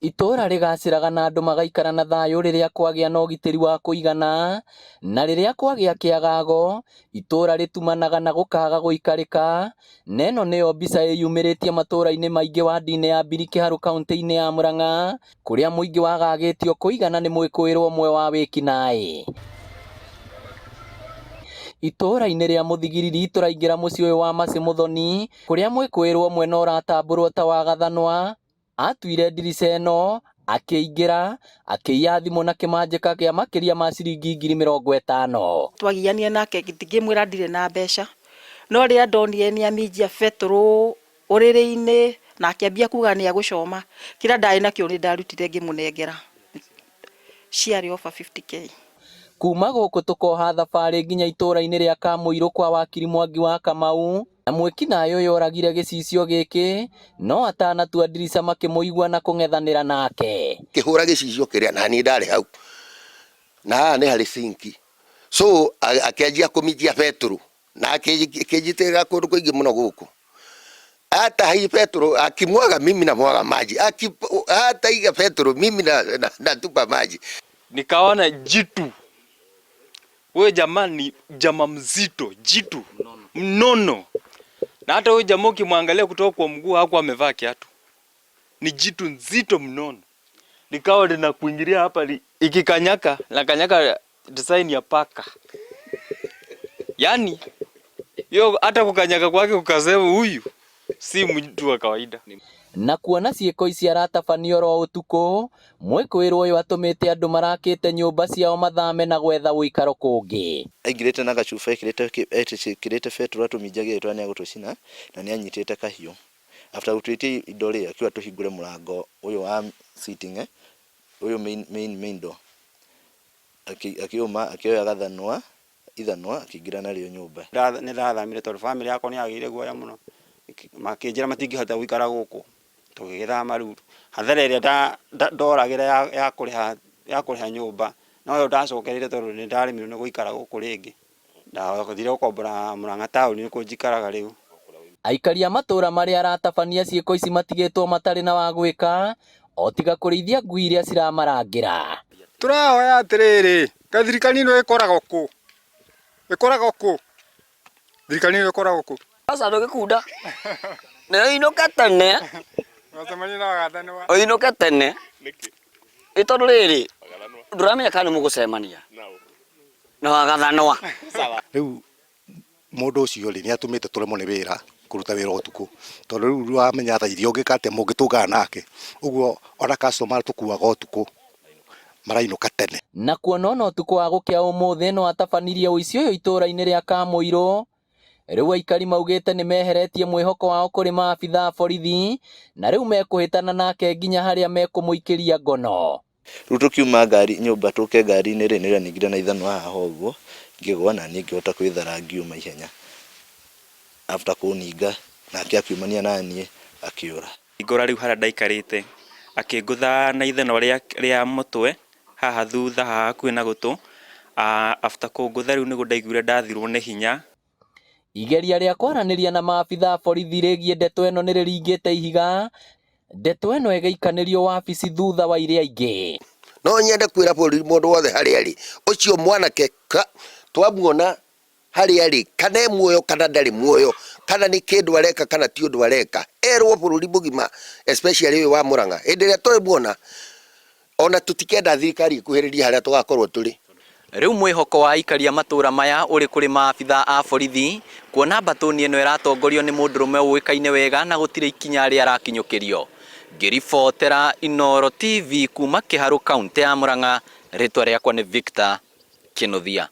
Itũũra rĩgacĩraga na andũ magaikara na thayũ rĩrĩa kwagĩa na ũgitĩri wa kũigana, na rĩrĩa kwagĩa kĩagago, itũũra rĩtumanaga na gũkaga gũikarĩka, na ĩno nĩyo mbica ĩyumĩrĩtie matũũra-inĩ maingĩ wadi-inĩ ya Mbirikĩharũ kauntĩ-inĩ ya Murang'a, kũrĩa mũingĩ wagagĩtio kũigana nĩ mwĩkũĩrwo ũmwe wa wĩkinaĩ. Itũũra-inĩ rĩa Mũthigiriri tũraingĩra mũciĩ ũyũ wa Mercy Mũthoni, kũrĩa mwĩkũĩrwo ũmwe na ũratambũrwo ta wa Gathanwa, Atuire ndirica ĩno, akĩingĩra, akĩiya thimũ na kĩmanjĩka kĩa makĩria ma ciringi 50,000. Twagianire nake ngĩmwĩra ndirĩ na mbeca, no rĩrĩa ndonire nĩ aminjia betũrũ ũrĩrĩ-inĩ na akĩambia kuga nĩ egũcoma, kĩrĩa ndarĩ nakĩo nĩ ndarutire ngĩmũnengera, ciarĩ over 50K. Kuma gũkũ tũkoha thabarĩ nginya itũra-inĩ rĩa Kamũirũ kwa wakiri Mwangi wa Kamau, Na mwĩkinaĩ ũyũ oragire gĩcicio gĩkĩ, no atanatua ndirica makĩmũigua na kũng'ethanĩra nake. Kĩhũra gĩcicio kĩrĩa na niĩ ndarĩ hau na haha nĩ harĩ sinki so akĩanjia kũminjia betũrũ na akĩnjitĩrĩra kũndũ kũingĩ mũno gũkũ atahi betũrũ akimwaga mimi na mwaga maji ataiga betũrũ mimi na, na, na tupa maji. Nikaona jitu Huyo jamaa ni jamaa mzito, jitu mnono, na hata huyo jamaa ukimwangalia kutoka kwa mguu hakuwa amevaa kiatu, ni jitu nzito mnono, likawa linakuingilia hapa li, ikikanyaka na kanyaka design ya paka, yani hiyo hata kukanyaka kwake ukasema huyu si mtu wa kawaida. Na kuona ciĩko ici aratabania oro ũtukũ, mwĩkũĩrwo ũyũ atũmĩte andũ marakĩte nyũmba ciao mathame na gwetha ũikaro kũngĩ. Aingĩrĩte na gacuba ekĩrĩte ekĩrĩte betũrũ atũminjagia agĩtwĩra nĩ egũtũcina na nĩ anyitĩte kahiũ. After gũtwĩtia indo rĩ, akiuga tũhingũre mũrango ũyũ wa sitting ũyũ main main main door. Akiuma akĩoya gathanwa ithanwa akĩingĩra narĩo nyũmba. Nĩ ndathamire tondũ bamĩrĩ yakwa nĩ yagĩire guoya mũno, makĩnjĩra matingĩhota gũikara gũkũ, tũgĩgĩthama rĩu. Hathara ĩrĩa ndoragĩra ya kũrĩha ya kũrĩha nyũmba, noyo ndacokereire tondũ nĩ ndaremirwo nĩ gũikara gũkũ rĩngĩ. Ndathire gũkombora Mũrang'a taũni nĩkuo njikaraga rĩu. Aikari a matũra marĩa aratabania ciĩko ici matigĩtwo matarĩ na wa gwĩka o tiga kũrĩithia ngui iria ciramarangĩra. Tũrahoya atĩrĩrĩ, kaĩ thirikari ĩno ĩkoragwo kũ? Ĩkoragwo kũ? Thirikari ĩno ĩkoragwo kũ? Aca ndũgĩkunda. Nĩ ũinũke tene. Ũgacemania na wagathanwa. Ũinũke tene. Nĩ tondũ rĩrĩ, ndũramenya kana nĩ mũgũcemania na wagathanwa. Rĩu mũndũ ũcio rĩ, nĩ atũmĩte tũremwo nĩ wĩra, kũruta wĩra ũtukũ, tondũ rĩu wamenya thaa iria ũngĩka atĩa mũngĩtũngana nake, ũguo ona customer tũkuaga ũtukũ marainũka tene. Na kuona ona ũtukũ wa gũkĩa ũmũthĩ no atabanirie ũici ũyũ itũra-inĩ rĩa Kamũirũ, rĩu aikari maugĩte nĩ meheretie mwĩhoko wao kũrĩ maabithaa a borithi na rĩu mekũhĩtana nake nginya harĩa mekũmũikĩria ngono. Rĩu tũkiuma ngari nyũmba tũke ngari-inĩ rĩ, nĩrĩo aningire na ithanwa haha ũguo, ngĩgwa na niĩ ngĩhota kwĩthara ngiuma ihenya. After kũninga, nake akiumania na niĩ akĩũra. Ngora rĩu harĩa ndaikarĩte, akĩngũtha na ithanwa rĩa mũtwe haha thutha haha hakuhĩ na gũtũ, after kũngũtha rĩu nĩguo ndaiguire ndathirwo nĩ hinya. Igeria rĩa kwaranĩria na maabitha a borithi rĩgiĩ ndeto ĩno nĩ rĩringĩte ihiga, ndeto ĩno ĩgĩikanĩrio wabici thutha wa iria ingĩ. No nyende kwĩra bũrũri mũndũ wothe harĩa arĩ, ũcio mwanake twamuona harĩa arĩ, kana e muoyo kana ndarĩ muoyo, kana nĩ kĩndũ areka kana ti ũndũ areka, erwo bũrũri mũgima especially ũyũ wa Murang'a, hĩndĩ ĩrĩa twĩmuona Ona tũtikenda thirikari ĩkuhĩrĩrie harĩa tũgakorwo tũrĩ. Rĩu mwĩhoko wa aikari a matũra maya ũrĩ kũrĩ maabitha a borithi, kuona mbatũni ĩno ĩratongorio nĩ mũndũrũme ũĩkaine wega na gũtirĩ ikinya rĩa arakinyũkĩrio. Ngĩribotera Inooro TV kuma Kĩharũ kauntĩ ya Murang'a, rĩtwa rĩakwa nĩ Victor Kĩnuthia.